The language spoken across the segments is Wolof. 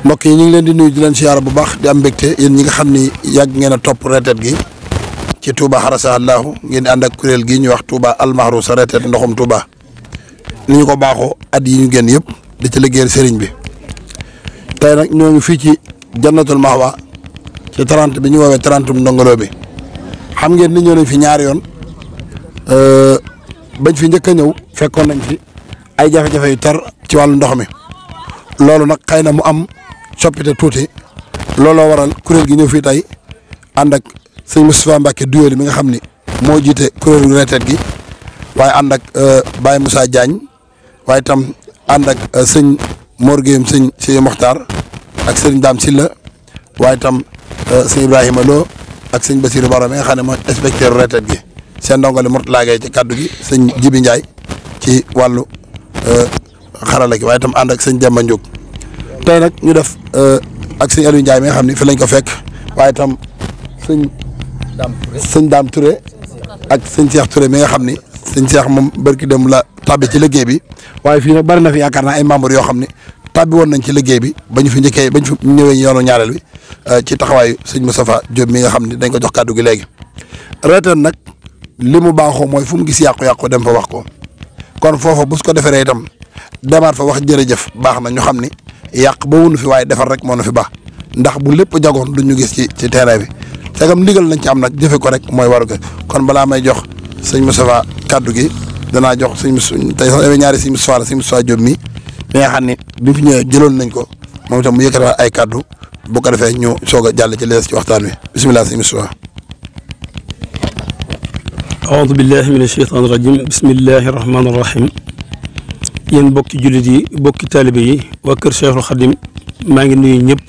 mbokk yi ñu ngi leen di nuyu di leen siyaara bu baax di am mbégte yéen ñi nga xam ni yàgg ngeen a topp reetet gi ci Touba Xarasa Allahu ngeen di ànd ak kuréel gi ñuy wax Touba Almahrousa reetet ndoxum Touba ni ñu ko baaxoo at yi ñu génn yëpp di ci liggéeyal sëriñ bi tey nag ñoo ngi fii ci Jannatul Mahwa ci 30 bi ñu woowee 30 ndongolo bi xam ngeen ni ñëw nañ fi ñaari yoon bañ fi njëkk a ñëw fekkoon nañ fi ay jafe-jafe yu tar ci wàllu ndox mi loolu nag xëy na mu am soppite tuuti looloo waral kuréel gi ñëw fii tey ànd ak sëñ Moustapha Mbacke Douyoly mi nga xam ni moo jiite kuréelu reetet gi waaye ànd ak Baye Moussa Diagne waaye itam ànd ak sëñ Mor Gueye sëñ Mokhtar ak sëñ Dame Silla waaye itam sëñ Ibrahima Lo ak sëñ Bassirou Baro mi nga xam ne mooy inspecteur reetet gi seen ndongole Mourtala Gueye ci kaddu gi sëñ Jibi Ndiaye ci wàllu xarala gi waaye itam ànd ak sëñ Demba Ndiouk tey nag ñu def ak sëñ Aliou Ndiaye mi nga xam ne fi lañ ko fekk waaye itam sëñ Dame Touré ak sëñ Cheikh Touré mi nga xam ni sëñ Cheikh moom barki dem la tàbbi ci liggéey bi waaye fii nag bari na fi yaakaar naa ay membres yoo xam ne tàbbi woon nañ ci liggéey bi ba ñu fi njëkkee ba ñu fi ñëwee yoonu ñaareel bi ci taxawaayu sëñ Moustapha Diop mi nga xam ne dañ ko jox kàddu gi léegi. reetet nag li mu baaxoo mooy fu mu gis yàqu-yàqu dem fa wax ko kon foofa bu su ko deferee itam demaat fa wax jërëjëf baax na ñu xam ni yàq ba wunu fi waaye defar rek moo na fi baax ndax bu lépp jagoon duñ ñu gis ci terrain bi sagam ndigal lañ ci am nag jëfe ko rek mooy waru ko kon balaa may jox sëñ Moustapha kaddu gi danaa jox sëñ tey sax ñaari sëñ Moustapha la sëñ Moustapha Diop mi nga xam ne bi fi ñëwee jëloon nañ ko moom itam mu yëkkati ay kaddu bu ko defee ñu soog a jàll ci lees ci waxtaan wi bisimilah sëñ Moustapha. aoudu billahi min asheytaan irajim bismillahi irrahmani irrahim yéen bokki jullit yi bokki taalibe yi waa kër Cheikhul Khadim maa ngi nuyu ñëpp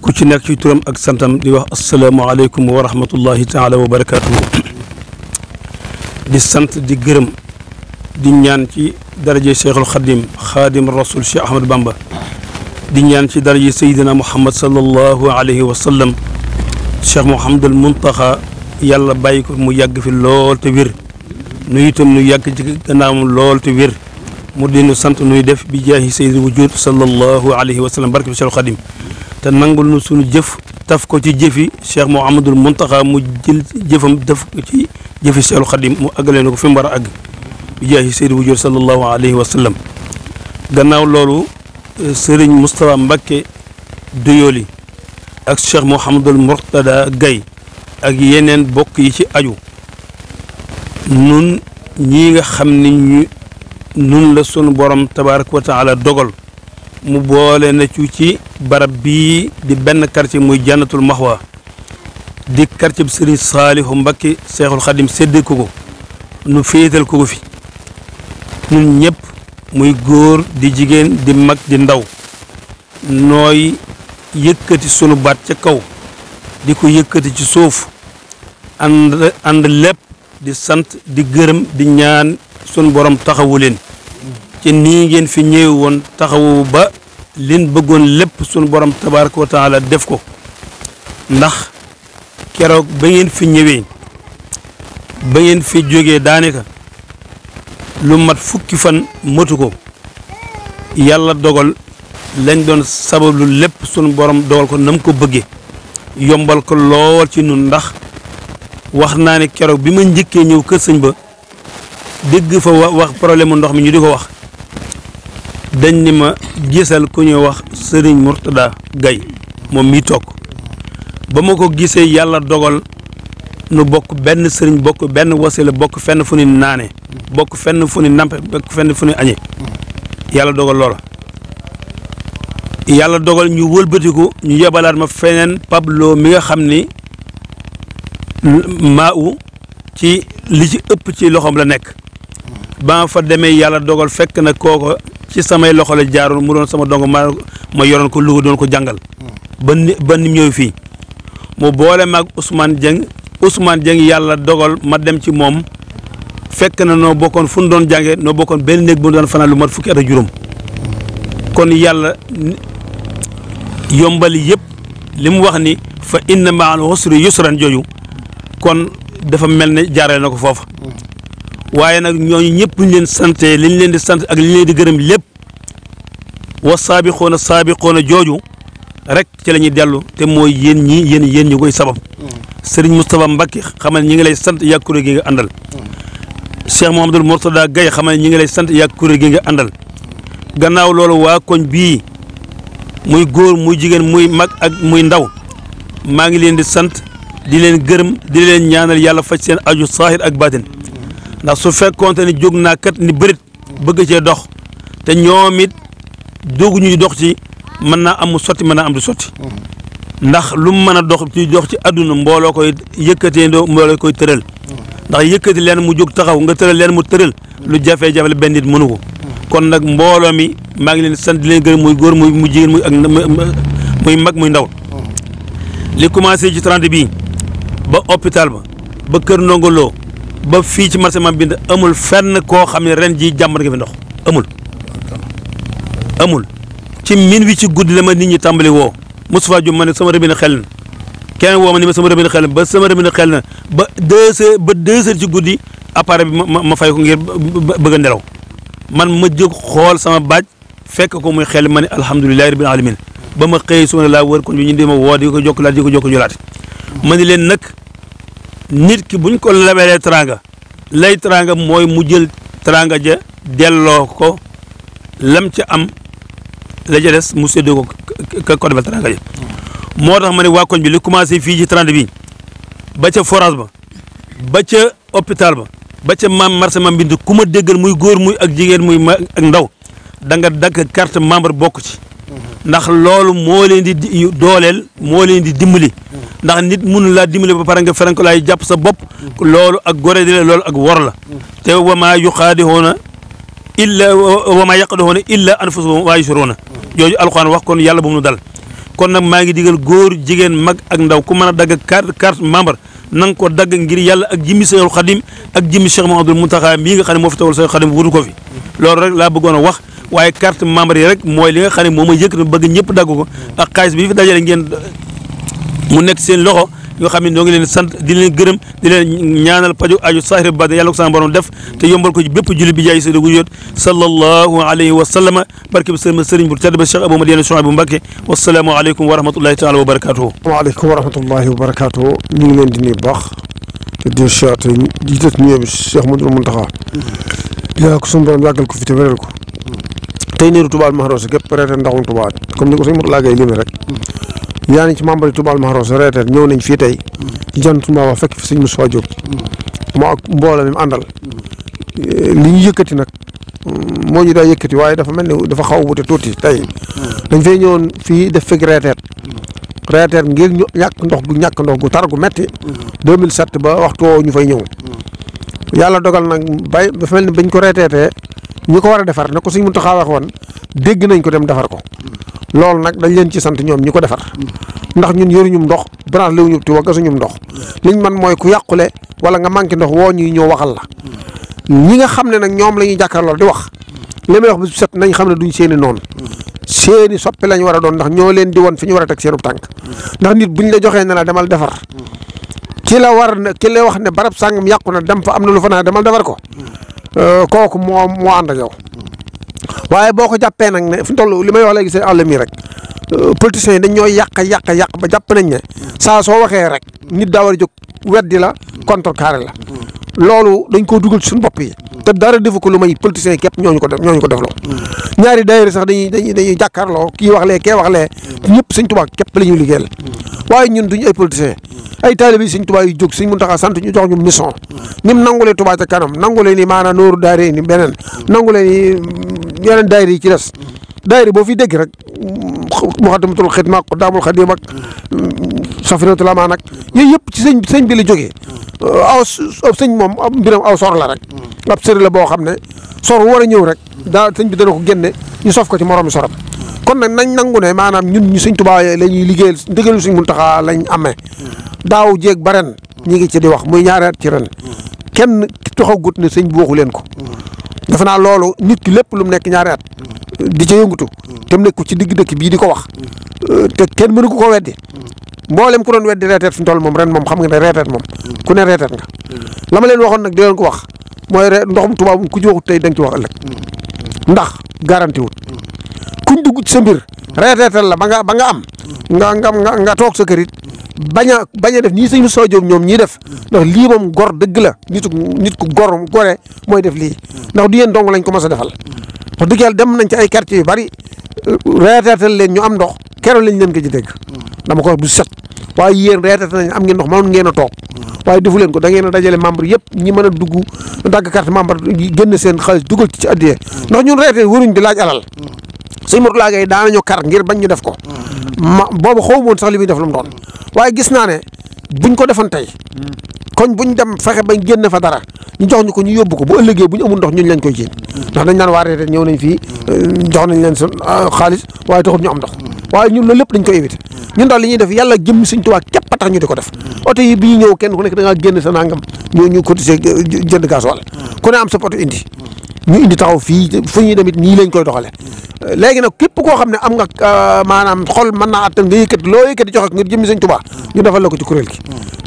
ku ci nekk ci turam ak santam di wax asalaamaaleykum wa rahmatullahi taala wa barakaatuhu di sant di gërëm di ñaan ci daraje Cheikhul Khadim xaadim rasul Cheikh Ahmad Bamba di ñaan ci daraje Seydina Muhammad sallallahu alayhi wa sallam Cheikh Mouhamadul Muntaxa yàlla bàyyi ko mu yàgg fi lool te wér nu itam nu yàgg ci gannaawam lool te wér mu dinu sant nuy def bi jaahi sayyidil wujud sallallahu alayhi wa sallam barke bi Cheikhul Khadim te nangul nu suñu jëf taf ko ci jëfi Cheikh Mouhamadul Muntaxa mu jël jëfam def ko ci jëfi Cheikhul Khadim mu àggalee na ko fi mu war a àgg bi jaahi sayyidil wujud sallallahu alayhi wa sallam gannaaw loolu Serigne Moustapha Mbacke Douyoly ak Cheikh Mouhamadul Mourtada Gaye ak yeneen bokk yi ci aju nun ñii nga xam ni nun la sunu borom tabaaraka wa taala dogal mu boole na ci barab bii di benn quartier muy Jannatul Mahwa di quartier bi Serigne Saliou Mbacke Cheikhul Khadim séddee ko nu féetal ko fi nun ñëpp muy góor di jigéen di mag di ndaw nooy yëkkati sunu baat ca kaw di ko yëkkati ci suuf ànd lépp di sant di gërëm di ñaan sunu borom taxawu leen ci nii ngeen fi ñëw woon taxawu ba leen bëggoon lépp sunu borom tabaraka wa taala def ko ndax keroog ba ngeen fi ñëwee ba ngeen fi jógee daanaka lu mat fukki fan matu ko yàlla dogal lañ doon sabablu lépp sunu borom dogal ko nam ko bëggee yombal ko lool ci nun ndax wax naa ne keroog bi ma njëkkee ñëw kër sëñ ba dégg fa wax problème mu ndox mi ñu di ko wax dañ ni ma gisal ku ñuy wax Serigne Mourtada Gaye moom mii toog ba ma ko gisee yàlla dogal nu bokk benn sëriñ bokk benn wasila bokk fenn fu ni naane bokk fenn fu ni nampe bokk fenn fu ni añe yàlla dogal loola yàlla dogal ñu wëlbatiku ñu yebalaat ma feneen Pablo mi nga xam ni maa ci li ci ëpp ci loxoom la nekk ba ma fa demee yàlla dogal fekk na kooko ci samay loxo la jaaroon mu doon sama dongo ma yoroon ko Louga doon ko jàngal ba ni ñëw fii mu boole maag Ousmane Dieng yàlla dogal ma dem ci moom fekk na noo bokkoon fu nu doon jàngee noo bokkoon benn néeg bu nu doon fanaan lu mat fukki at ak juróom kon yàlla yombali yëpp li mu wax ni fa inna ma'al usri yusran jooju kon dafa mel ne jaarale na ko foofa waaye nag ñooñu ñëpp ñu leen sante li ñu leen di sant ak li ñu leen di gërëm lépp wa saabiqoona jooju rek ci la ñuy dellu te mooy yéen ñu koy sabab sëriñ Moustapha Mbacke xamal ñi ngi lay sant yaa kuréel gi nga àndal Cheikh Mouhamadoul Mourtada Gaye xamal ñi ngi lay sant yaa kuréel gi nga àndal gannaaw loolu waa koñ bii muy góor muy jigéen muy mag ak muy ndaw maa ngi leen di sant di leen gërëm di leen ñaanal yàlla faj seen aju saahir ak baatin ndax su fekkoonte ni jóg naa kat ni bërit bëgg cee dox te ñoom it dooguñu ñu dox ci mën naa am mu sotti mën naa am du sotti ndax lu mu mën a dox ci àdduna mbooloo koy yëkkatee mbooloo koy tëral ndax yëkkati leen mu jóg taxaw nga tëral leen mu tëral lu jafe-jafe la benn nit mënu ko kon nag mbooloo mi maa ngi leen sant di leen gërëm muy góor muy jigéen muy ak muy mag muy ndaw li commencé ci 30 bii ba hôpital ba kër ndongoloo ba fii ci marché Mame Binta amul fenn koo xam ne ren ji jàmbat nga fi ndox amul ci min wi ci guddi la ma nit ñi tàmbali woo Moustapha Diop ma ne sama robinet xel na keneen woo ma ni ma sama robinet xel na ba sama robinet xel na ba 2 heures ci guddi appareil bi ma fay ko ngir bëgg a nelaw man ma jóg xool sama baaj fekk ko muy xel ma ne alhamdulilahi rabbil alamin ba ma xëy suuna laa wër ko ñu di ma woo di ko jokkalaat di ko jokkalaat ma ni leen nag nit ki buñ ko lebelee teranga lay teranga mooy mu jël teranga ja delloo ko lam ca am la ca des mu séddoo ko ko defal teranga ja moo tax ma ne waa koñ bi li commencé fii ci 30 bi ba ca forage ba ca hôpital ba ca marché Mame Binta ku ma déggal muy góor muy ak jigéen muy ak ndaw da nga dagg carte membre bokk ci ndax loolu moo leen di dooleel moo leen di dimbali ndax nit mënu laa dimbali ba pare nga ferenko laay jàpp sa bopp loolu ak gore di la loolu ak wor la te wamaa yuxaadihuuna illa wamaa yaqdihuuna illa anfusahum wa yashuruna jooju alxuraan wax kon yàlla bu mu dal kon nag maa ngi digal góor jigéen mag ak ndaw ku mën a dagg carte membre na nga ko dagg ngir yàlla ak jimmi Seexul Xadim ak jimmi Cheikh Mouhamadoul Mountakha mii nga xam ne moo fi tawal Seexul Xadim wutu ko fi loolu rek laa bëggoon a wax waaye carte membre yi rek mooy li nga xam ne moom a yëkkati bëgg ñëpp dagg ko ak xaalis bi fi dajale ngeen mu nekk seen loxo yoo xam ne ñoo ngi leen sant di leen gërëm di leen ñaanal paju aju saahir ba yàlla ko sama borom def te yombal ko ci bépp jullit bi jaay sëriñ gu yóot sallallahu alayhi wa sallama barke bi sëriñ bu tedd ba Cheikh Abou Madiyana Souhaïbou Mbacké wasalaamu aleykum wa rahmatullahi taala wa barakatuhu waaleykum wa rahmatullahi wa barakatuhu ñu ngi leen di nuyu bu baax te di siyaare di tës nuyoo bi Cheikh Mouhamadoul Mountakha yaa ko suñu borom yàggal ko fi te wéral ko tey niiru Touba Mahrousa gépp reeteen ndaxum Touba comme ni ko sëñ Mourtada Gaye limi rek yaa ngi ci membre yi Touba Mahrousa reeteen ñëw nañ fii tey ci jantu Touba fekk fi sëñ Moustapha Diop moo ak mbooloo mi mu àndal li ñu yëkkati nag moo ñu daa yëkkati waaye dafa mel ni dafa xaw a wute tuuti tey dañ fay ñëwoon fii def fekk reeteet ngir ñu ñàkk ndox gu tar gu metti 2007 ba waxtu woo ñu fay ñëw yàlla dogal nag bay dafa mel ni bañ ko reeteetee ñu ko war a defar ne ko Sëñ Muntaxa wax woon dégg nañ ko dem defar ko loolu nag dañ leen ci sant ñoom ñi ko defar ndax ñun yoruñum ndox branche léwuñu ti wa gasuñum ndox liñ man mooy ku yàqule wala nga manqué ndox woo ñuy ñëw waxal la ñi nga xam ne nag ñoom la ñuy jàkkaarloo di wax li may wax bi set nañ xam ne duñ seeni noonu seeni soppi lañ war a doon ndax ñoo leen di woon fi ñu war a teg seenu tànk ndax nit buñ la joxee ne la demal defar ki la war na ki la wax ne barab sàngam yàqu na dem fa am na lu fa naa demal defar ko kooku moo ànd ak yow waaye boo ko jàppee nag ne fi mu toll li may wax léegi seen àll mi rek politiciens yi dañ ñooy yàq ba jàpp nañ ne saa soo waxee rek nit daa war a jóg weddi la contrecarré la loolu dañ koo dugal ci suñu bopp yi te dara defu ko lu may politiciens yi képp ñooñu ko defloo ñaari daayira sax dañuy jàkkaarloo kii wax lee kee wax lee ñëpp Sëñ Tuubaa képp la ñuy liggéeyal waaye ñun duñu ay politiciens ay taalibe yi Sëñ Tuubaa yu jóg Sëñ Muntaxa sant ñu jox ñu mission ni mu nangulee Tuubaa ca kanam nangulee ni maanaam nooru daayira ni beneen nangulee ni yeneen daayira yi ci des daayira boo fi dégg rek Muxaddamatul Xidma ak Daamul Xadim ak Safinatul Amaan ak yooyu yëpp ci sëñ bi la jógee sëñ moom mbiram aw sor la rek ab sëri la boo xam ne sor war a ñëw rek daa sëñ bi dana ko génne ñu sof ko ci moromi soram kon nag nañ nangu ne maanaam ñun ñu Sëñ Tuubaa la ñuy liggéeyal ndigalu Sëñ Muntaxa lañ amee daaw jéeg ba ren ñi ngi ci di wax muy ñaari at ci ren kenn taxagut ne sëñ bi waxu leen ko defe naa loolu nit ki lépp lu mu nekk ñaari at di ca yëngatu te mu nekk ci digg dëkk bii di ko wax te kenn mënu ko weddi mboolem ku doon weddi reeteet fi mu toll moom ren moom xam nga ne reeteet moom ku ne reeteet nga la ma leen waxoon nag di leen ko wax mooy ndoxum Tuubaa ku ci waxut tey da nga ci wax ëllëg ndax garanti wut ku kuñ dugg ci sa mbir reeteetal la ba nga am nga toog sa kër it bañ a def nii sëñ Moustapha Diop ñoom ñii def ndax lii moom gor dëgg la nit ku gore mooy def lii ndax du yéen dong lañ ko mos a defal wax dëgg yàlla dem nañ ci ay quartier yu bari reeteetal leen ñu am ndox keroog lañ leen ko ci dégg dama ko bu set waaye yéen reeteetal nañ am ngeen ndox mënoon ngeen a toog waaye defu leen ko da ngeen a dajale membre yëpp ñi mën a dugg dagg carte membre génn seen xaalis dugal ci addiyee ndax ñun reetee waruñ di laaj alal sëñ Mourtala Gaye daanañu kar ngir bañ ñu def ko boobu xaw moon sax li muy def lu mu doon waaye gis naa ne buñ ko defoon tey koñ buñ dem fexe bañ génn fa dara ñu jox ñu ko ñu yóbbu ko bu ëllëgee bu ñu amul ndox ñun lañ koy jéem ndax dañ naan waa reete ñëw nañ fii jox nañ leen seen xaalis waaye taxul ñu am ndox waaye ñun loolu lépp dañ koy éviter ñun daal li ñuy def yàlla jëm Sëñ Tuubaa képp a tax ñu di ko def oto yi bi ñëw kenn ku nekk da ngaa génn sa nangam ñu cotiser jënd gasoil ku ne am sa poto indi ñu indi taxaw fii fu ñuy demit nii lañ koy doxale léegi nag képp koo xam ne am nga maanaam xol mën naa attan nga yëkkati loo yëkkati joxe ngir jëmmi Sëñ Tuubaa ñu defal la ko ci kuréel gi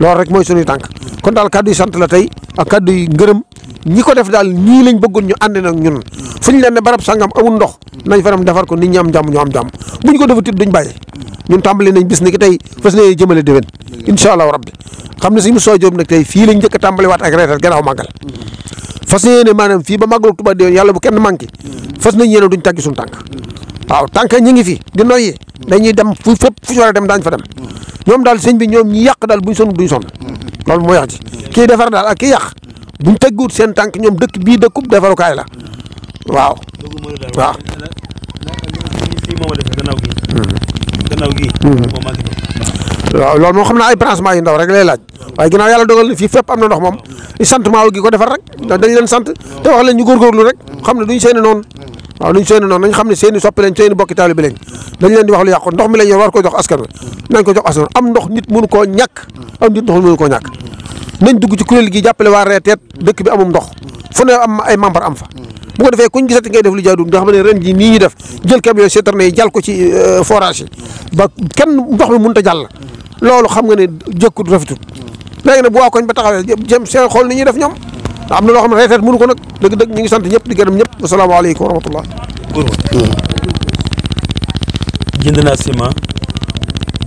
loolu rek mooy suñuy tànk kon daal kaddu yi sant la tey ak kaddu yi ngërëm ñi ko def daal ñii lañ bëggoon ñu ànd nag ñun fu ñu leen ne barab sangam amul ndox nañ fa dem defar ko nit ñi am jàmm ñu am jàmm bu ñu ko defatit duñ bàyyi ñun tàmbali nañ bis ni ki tey fas ne jëmale déwén incha allahu rabbi xam ne si mu soo jóob nag tey fii lañ njëkk a tàmbali waat ak reetal gannaaw màggal fas yéene maanaam fii ba màggalu Tuubaa déwén yàlla bu kenn manqué fas nañ yéene duñ tàggi suñu tànk waaw tànk ñi ngi fi di noyyi dañuy dem fu fépp fu ñu war a dem daañ fa dem ñoom daal sëñ bi ñoom ñi yàq daal buñ sonn duñ sonn loolu mooy wax ji kii defar daal ak kii yàq buñ tegguut seen tànk ñoom dëkk bii dëkkub defarukaay la waaw waaw waaw loolu moom xam naa ay branchement yu ndaw rek lay laaj waaye ginnaaw yàlla dogal na fii fépp am na ndox moom sant maaw gi ko defar rek dañ leen sant te wax leen ñu góorgóorlu rek xam ne duñ seeni noonu waaw duñ seeni noonu nañ xam ne seeni soppi leen seeni bokki taalibe leen dañ leen di wax lu yàqu ndox mi lañ yor war ko jox askan wi nañ ko jox askan wi am ndox nit mënu koo ñàkk am nit ndox mënu koo ñàkk nañ dugg ci kuréel gi jàppale waa reeteet dëkk bi amum ndox fu ne am ay membre am fa bu ko defee kuñ gisati ngay def lu jaadu nga xam ne ren ji nii ñu def jël camion citerne yi jàll ko ci forage yi ba kenn ndox mi mënut a jàll loolu xam nga ne jëkkut rafetut léegi nag bu waa koñ ba taxawee jëm seen xool ni ñuy def ñoom am na loo xam ne reeteet mënu ko nag dëgg-dëgg ñu ngi sant ñëpp di gërëm ñëpp asalaamaaleykum wa rahmatullah jënd naa ciment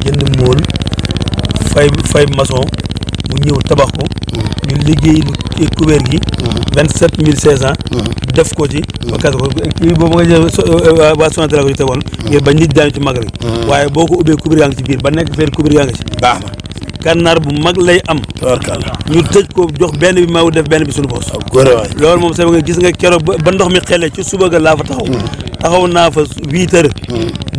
jënd mool fay maçon mu ñëw tabax ko ñu liggéey lu couvert gi 27500 def ko ci ba kas ko kii boobu nga jël waa Sonatel la ko ci tegoon ngir bañ nit daanu ci magal gi waaye boo ko ubbee couvert yaa ngi ci biir ba nekk fee couvert yaa ngi ci baax na gànnaar bu mag lay am ñu tëj ko jox benn bi maaw def benn bi suñu boos loolu moom sama nga gis nga keroog ba ndox mi xelee ci suba ga laa fa taxaw naa fa 8 heures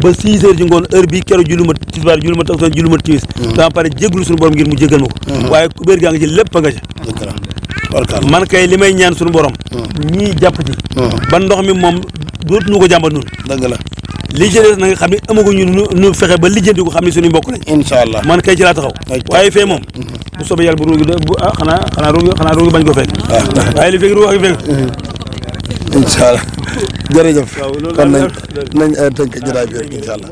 ba 6 heures ci ngoon heure bi keroog juluma tisbaar juluma takkusaan juluma timis dama pare jéglu suñu borom ngir mu jégal ma ko waaye kubéer gaa nga ci lépp nga ca man kay li may ñaan suñu borom ñii jàpp ci ba ndox mi moom dootuñu ko jàmbat nun dëgg la li jëlee na nga xam ne amaguñu nu fexe ba lijjanti ko xam ne suñu mbokk lañ incha allah man kay ci laa taxaw waaye fee moom bu soobee yàlla bu ruugi xanaa ruugi bañ ko fekk waaye li fekk ruugi fekk incha allah jërëjëf kon nañ tënk jëlaat bi incha allah